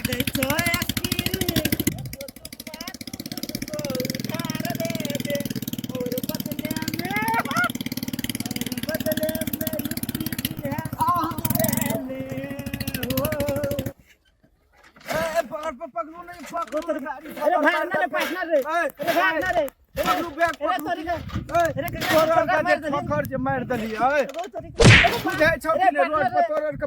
दै छो आइसक्रीम, एको चुम्मा तू मुझको उधार दे दे, और बदले में, और बदले में यूपी बिहार ले ले हो। ए, पकड़, पकड़ू नहीं, पकड़ू गाड़ी। अरे भाग ना रे पार्टनर रे। ए, अरे भाग ना रे। पकड़ू बैग। अरे पकड़ू। तोरी के ए, अरे के तोरा ठोकर के मार जे देली। ठोकर जे मारि देली, ए। तोरी के तू जाइ छौ कि अरे नहि रोड पर? पार्टनर। तोरा के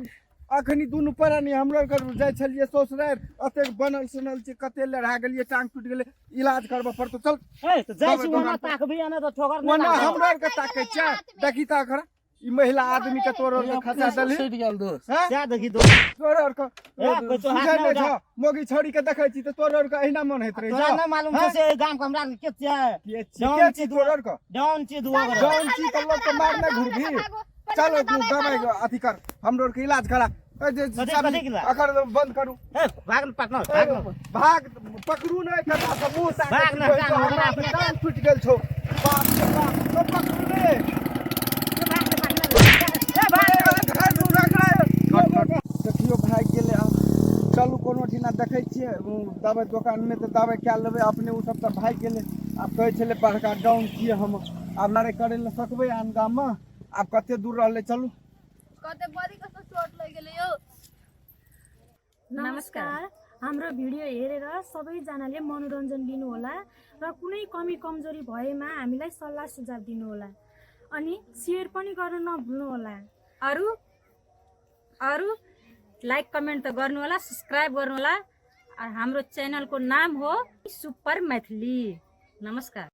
अखनी दुनू प्राणी हमरो आरके जाइ छलियै ससुरारि, एतेक बनल सुनल छै, कते लड़ा गेलियै, टांग टूटि गेलै, इलाज करबऽ पड़तौ, चल। ए त जाइ छी। दबाइ ओना दोकान पर। ताकबी आना त ठोकर नहि ओना लागतौ। हमरो आरके ताकै छै, देखी तऽ अखन ई महिला आदमी के तोरो आरके खसा देली। सटि गेल दोस्त। हैं? सएह देखी दो। तोरो आरके ए, कोइ तो हाथ सुझै नहि नहि उठा। छौ? मौगी छौड़ी के देखै छी तऽ तोरो आरके अहिना मन होइत रहै तोरा छौ? नहि मालूम छौ हैं? से एहि गाम के हमरा के छियै? के छी? डाउन के छी छी तोरो आरके? डाउन छी दुआ गोरे। डाउन छी तऽ लोक के मारने घुरबी? चलो, तू दवाई अथी कर, हमरो आरके इलाज करा। ए, जे कथी- चाबी- कथी के इलाज? एकर बंद करू। ए भाग न पार्टनर, भाग न। भाग, पकड़ू ने कथा से मुंह ताकै भाग छी, न, कोइ भाग तो न, हमरा हमरा तऽ टांग टूटि गेल छौ। बाप रे बाप, तो पकड़ू रे। ए भाग न। देखियौ, भागि गेलै आब। चलू, कोनो ठिना देखै छियै दबाइ दोकानमे तऽ दबाइ कए लेबै अपने। ओ सब तऽ भागि गेलै। आब कहै छलै बड़का डाउन छियै हम, आब लड़ाइ करै लए सकबै आन गाममे? आब कते दूर रहलै, चलू। कते बड़ी कस्तो चोट लागि गेलै यौ। नमस्कार। हाम्रो भिडियो हेरेर सबैजनाले मनोरञ्जन लिनुहोला र कुनै कमी कमजोरी भएमा हामीलाई सल्लाह सुझाव दिनुहोला अनि सेयर पनि गर्न नभुल्नुहोला। अरू अरू लाइक कमेन्ट त गर्नु होला, सब्सक्राइब गर्नु होला। हाम्रो च्यानलको नाम हो सुपर मैथिली। नमस्कार।